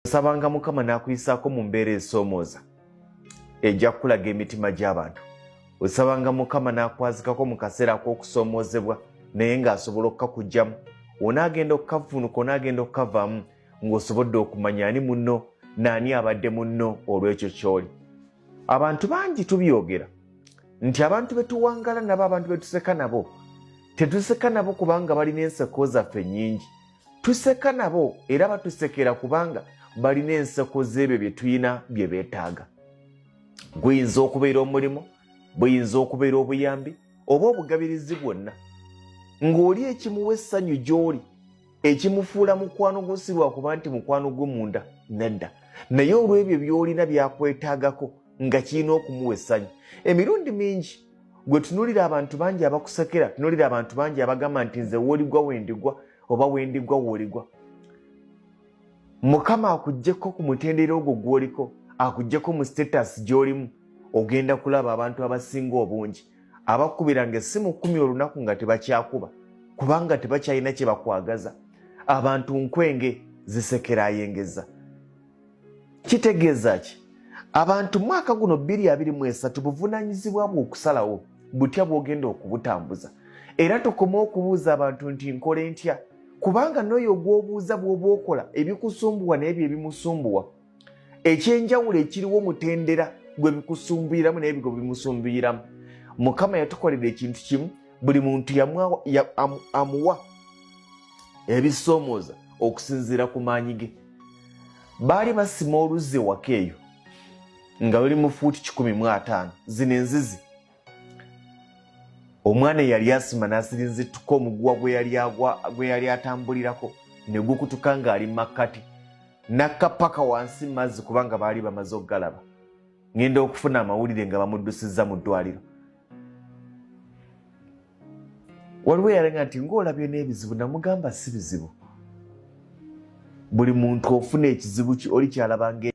Osabanga Mukama n'akuyisaako mu mbeera esoomooza ejja kukulaga emitima gy'abantu. Osabanga Mukama n'akwazikako mu kaseera ak'okusoomoozebwa naye ng'asobola okukakuggyamu. Onaagenda okukavvuunuka, onaagenda okukavaamu ng'osobodde okumanya ani munno n'ani abadde munno olw'ekyo ky'oli. Abantu bangi tubyogera nti abantu be tuwangala nabo, abantu be tuseka nabo, tetuseka nabo kubanga balina enseko zaffe nnyingi. Tuseka nabo era batusekera kubanga balina enseko z'ebyo bye tulina bye beetaaga. Guyinza okubeera omulimu, buyinza okubeera obuyambi oba obugabirizi bwonna. Ng'oli ekimuwa essanyu gy'oli, ekimufuula mukwano gwo si lwakuba nti mukwano gwo munda, nedda, naye olw'ebyo by'olina by'akwetaagako nga kirina okumuwa essanyu. Emirundi mingi gwe tunulira abantu bangi abakusekera, tunulira abantu bangi abagamba nti nze wooligwa wendigwa oba wendigwa wooligwa. Mukama akuggyeko ku mutendera ogwo gw'oliko, akuggyeko mu status gy'olimu, ogenda kulaba abantu abasinga obungi abakubiranga essimu 10 olunaku nga tebakyakuba kubanga tebakyalina kye bakwagaza. Abantu nkwenge zisekera ayengeza. Kitegeeza ki? Abantu mwaka guno 2023 buvunaanyizibwa bwo okusalawo butya bw'ogenda okubutambuza. Era tokoma okubuuza abantu nti nkole ntya, kubanga n'oyo gw'obuuza bw'oba okola ebikusumbuwa n'ebyo ebimusumbuwa. Ekyenjawulo ekiriwo mutendera gwe bikusumbuyiramu naye bigo bimusumbuyiramu. Mukama yatukolera ekintu kimu, buli muntu amuwa ebisoomooza okusinziira ku maanyi ge. Baali basima oluzzi ewaka eyo nga luli mu fuuti 150, zino enzizi. Omwana eyali asima n'asirinzittuka omuguwa gwe yali atambulirako ne gukutuka ng'ali mu makkati, n'akka paka wansi mu mazzi kubanga baali bamaze okugalaba. Ngenda okufuna amawulire nga bamuddusizza mu ddwaliro. Waliwo eyalenga nti ng'olabye n'ebizibu, namugamba si bizibu. Buli muntu ofuna ekizibu oli kyalaba nga